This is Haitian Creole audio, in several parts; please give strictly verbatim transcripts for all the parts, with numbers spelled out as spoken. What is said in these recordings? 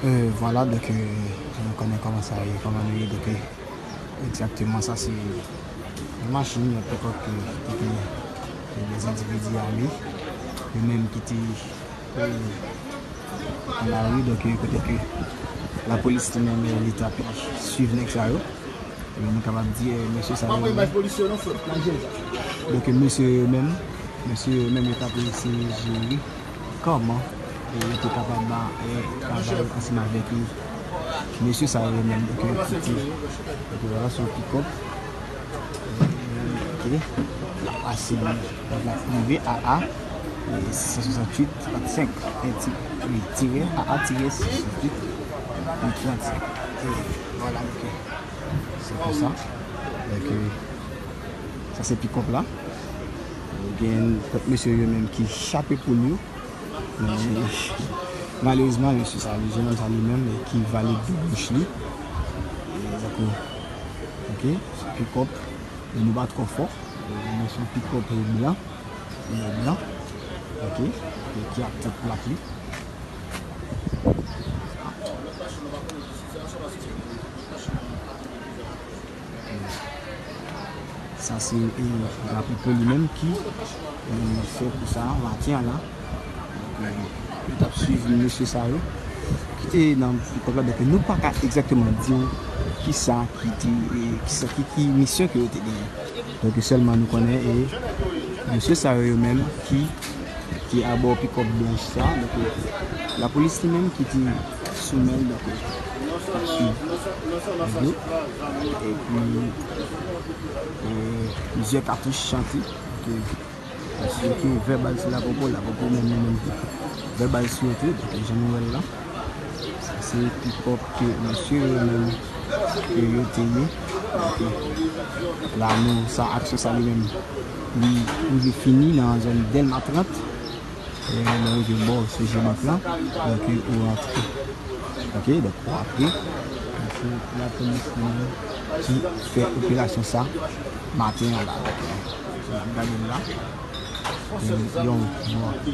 Euh, vwala, donk, euh, nou konnen kòman sa ye, kòman nou ye, donk, euh, egzakteman, sa se yon machin, yon pikòp ke, ke te gen de endividi ame, yo menm ki te, euh, nan lari, donk, euh, kote ke lapolis li menm, euh, li t ap swiv nèg sa yo. Ebyen, nou kapab di, eh, mesye sa yo menm. Donk, mesye yo menm, mesye yo menm, yo t ap eseye jere kòman, eh, yo te kapab ba, eh, travay ansanm avèk, eh, mesye sa yo menm. Donk, yo kite, donk, vwala, se yon pikòp. Eh, ok. L ap pase, donk, l ap rive A A, eh, san swasanntuit trannsenk, eh, ti-, wi, tirè, A A tirè san swasanntuit trannsenk. Eh, vwala, ok. Se konsa. Donk, sa se pikòp la. Gen kèk mesye yo menm ki chape poul yo. Men, malerezman, mesye sa, li, jennonm sa li menm, ki vale de bouch li. E, donk, ok, se pikòp. Men nou pa twò fò. Men se yon pikòp blan. Blan. Ok. E ki ak tèt plat li. Sa se, e, lapopo li menm ki, e, fè kou sa a maten an la. Donk, e, yo t ap swiv mesye sa yo ki te nan pikòp la. Donk, nou pa ka egzakteman di w kisa ki te, e, kisa ki, ki misyon ke yo te genyen. Donk, sèlman nou konnen, e, mesye sa yo, yo menm ki, ki abò pikòp blanch sa. Donk, lapolis li menm ki te sou men l, donk, ap swiv yo. Epi, e, plizyè katouch chante. Donk, asire ke vèbal sou lapopo, lapopo menm li menm tou. Vèbal sou yo tou, donk, jan nou wè l la. Sa se pikòp ke mesye yo menm ke yo te ye. Ok. La nou, sa, aksyon sa li menm, li rive fini nan zòn Dèlma trant. E lè w rive bò C G Bank lan, donk ou rantre. Ok, donk ou rantre. Donk se lapolis li menm ki fè operasyon sa maten an la. Donk, n ap gade l la. Yon, yon ki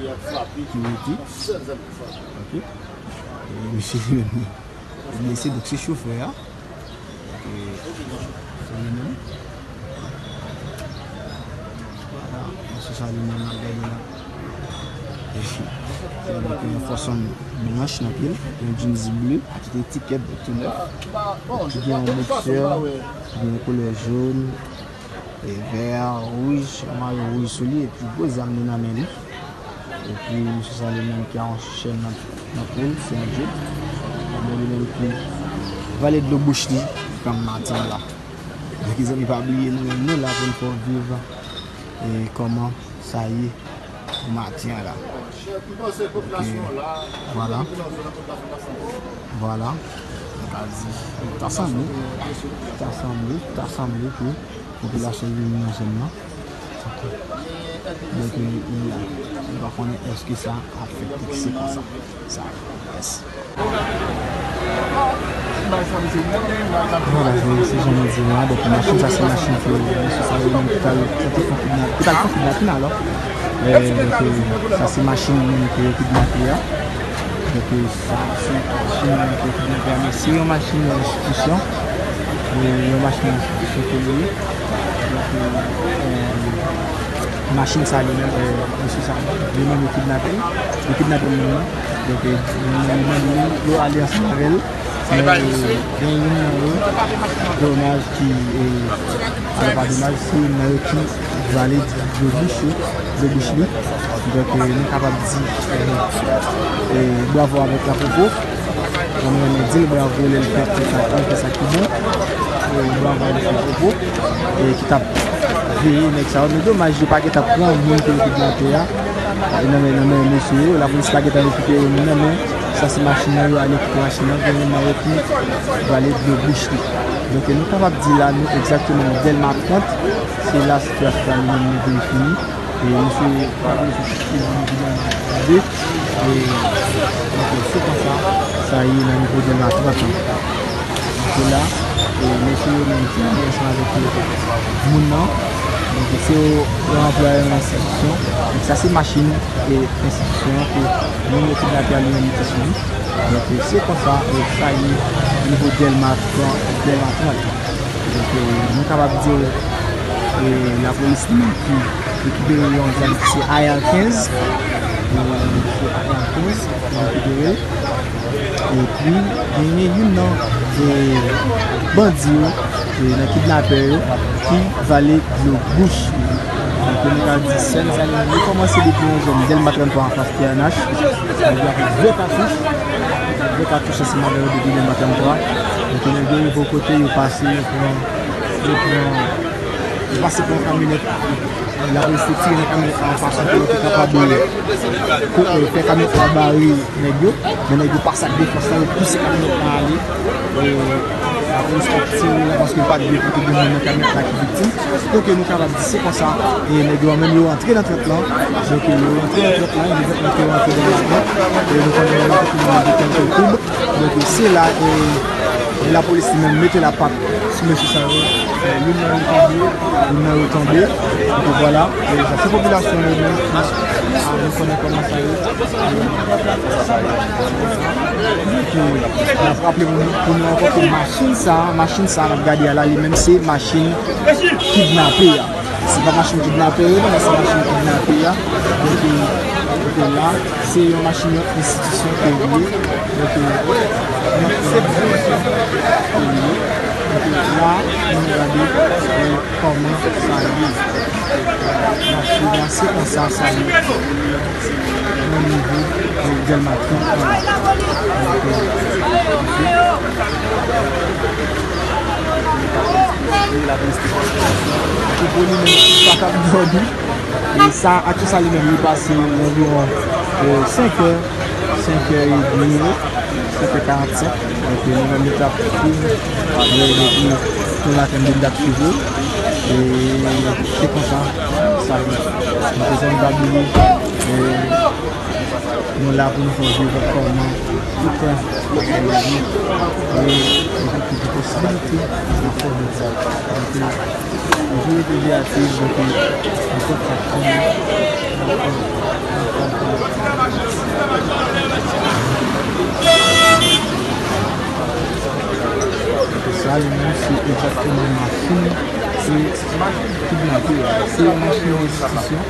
rete. Ok. E mesye li menm li blese, donk se chofè a. Donk, e, se li menm. Vwala, mesye sa li menm n ap gade la. E, donk, yon fòsòn blanch nan pye l, yon jeans ble, ak etikèt, donk tou nèf. Ki gen yon boksè, ki gen yon koulè jòn, e vè, wouj, yon mayo wouj sou li, epi gwo zam li nan men li. Epi, mesye sa li menm ki a yon chèn nan, nan kou l, se yon djòb. Ebyen, li menm ki vale dlo bouch li, kòm maten an la. Donk, zanmi, pa bliye, nou menm, nou la pou n fè w viv, e, kòman sa ye pou maten an la. Ok, vwala. Vwala. Mwen ka di, ta sanble, ta sanble, ta sanble ke popilasyon vini nan zòn nan. Donk, e, e, nou pa konnen èske sa ap fèt, èske se konsa. Sa, yes. Vwala, se, se jan nou di la. Donk, machin sa, se machin ke mesye sa yo menm ki t al, ki t al fè kidnap-, ki t al fè kidnapin alò. E, donk, e, sa se machin ke yo kidnape a. Donk, e, sa se machin ke yo kidnape a, men se yon machin enstitisyon. E, yon machin enstitisyon ke li ye. Donk, e, e, machin sa li menm, e, mesye sa, li menm yo kidnape l. Yo kidnape l menm nan. Donk, e, li menm li, yo ale ansanm avè l. Men, e, gen youn nan yo, domaj ki, e, alò pa domaj, se youn nan yo ki vale dlo bouch yo, dlo bouch li. Donk, e, nou kapab di, e, e, bravo avèk lapopo. Mwen renmen di l bravo lè l fè sa, lè l fè sa ki bon. E, bravo avèk lapopo. E, ki t ap veye nèg sa yo. Men domaj, yo pa gentan pran moun ke yo kidnape a. E, nan men, nan men mesye yo, lapolis pa gentan rekipere moun nan, men sa se machin nan, yo ale kite machin nan, gen youn nan yo ki vale dlo bouch li. Donk, nou kapab di la, nou egzakteman nan Dèlma trant, se la sitiyasyon sa li menm li vin fini. E mesye pa vle sou sitiyasyon nan de. E, donk, se konsa sa ye nan nivo Dèlma trant lan. Se la, e mesye yo menm ki ansanm avèk moun nan, Donk, se yo, yo anplwaye yon enstitisyon. Donk, sa se machin e enstitisyon an ke moun yo kidnape a li menm li te sou li. Donk, se konsa, e, sa ye nivo Dèlma trant, Dèlma trant. Donk, e, nou kapab di, e, lapolis li menm ki rekipere yon zam ki se A R kenz. E, se A R kenz ki rekipere. Epi, genyen youn nan, e, bandi yo, e, nan kidnapè yo, ki vale dlo bouch li. Donk, nou ka di sèn sa li, li kòmanse depi yon zòn Dèlma trant twa anfas T N H. Nèg yo avèk gwo katouch, gwo katouch ansanm avè yo depi Dèlma trant twa. Donk, nèg yo rive yon kote, yo pase, yo pran, yo pran, yo pase pran yon kamyonèt. Lapolis te tire nan kamyonèt la yon fason pou yo te kapab, e, fè kamyonèt la bare nèg yo. Men nèg yo pase ak defans la, yo pouse kamyonèt la ale. E, lapolis pa t tire la paske yo pa t vle pou te gen moun nan kamyonèt la ki viktim. Donk, nou kapab di se konsa, e, nèg yo menm yo rantre nan trant lan. Donk, yo rantre nan trant lan, yo rantre nan trant lan. E nou konnen yo te fini de kèlke koub. Donk, se la, e, e lapolis li menm mete lapat sou mesye sa yo. E, youn nan yo tonbe, youn nan yo tonbe. Epi vwala, e, sa se popilasyon yo menm ki, a, nou konnen kòman sa ye. Epi, n ap raple pou nou, pou nou ankò ke machin sa, machin sa n ap gade a la, li menm se machin kidnape a. Se pa machin kidnapè yo, non, se machin kidnape a. Donk, e, kote la, se yon machin yon enstitisyon ke li ye. Donk, e, yon enstitisyon ke li ye. Donk, la, nou gade, e, kòman sa ye. N ap swiv la, se konsa sa ye. Nan nivo, e, Dèlma trant lan. Donk, e, Poupou li menm pa t ap dòmi. E sa, aksyon sa li menm li pase anviwon, e, senk è, senk è edmi, senk è karannsenk. Donk, nou menm nou t ap swiv, e, depi nou latenn de dat swiv yo. E se konsa sa ye. Donk, se yon bagay, e, Nou la pou nou fè w viv kòman tout tan, e, nou gen posibilite nan fè w viv sa. Donk, toujou rete veyatif, donk, nan tout sa k fè nou. Donk, sa, li menm, se egzakteman machin, se machin kidnape a. Se yon machin enstitisyon.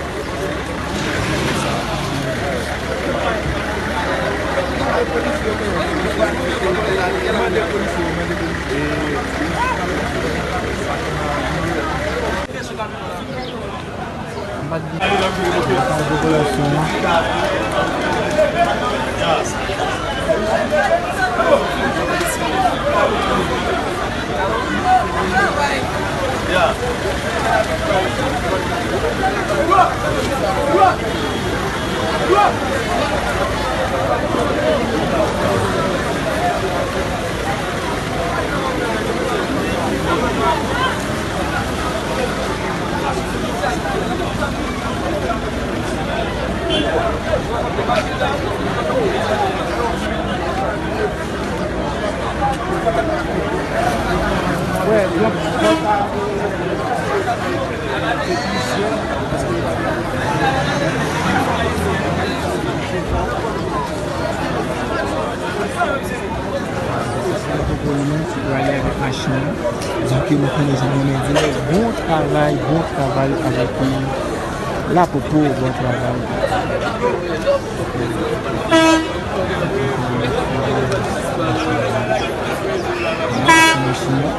Pou nou ki prale avèk machin nan. Donk, nou konnen jan nou di, bon travay, bon travay avèk, euh, Lapopo, bon travay. Machin nan.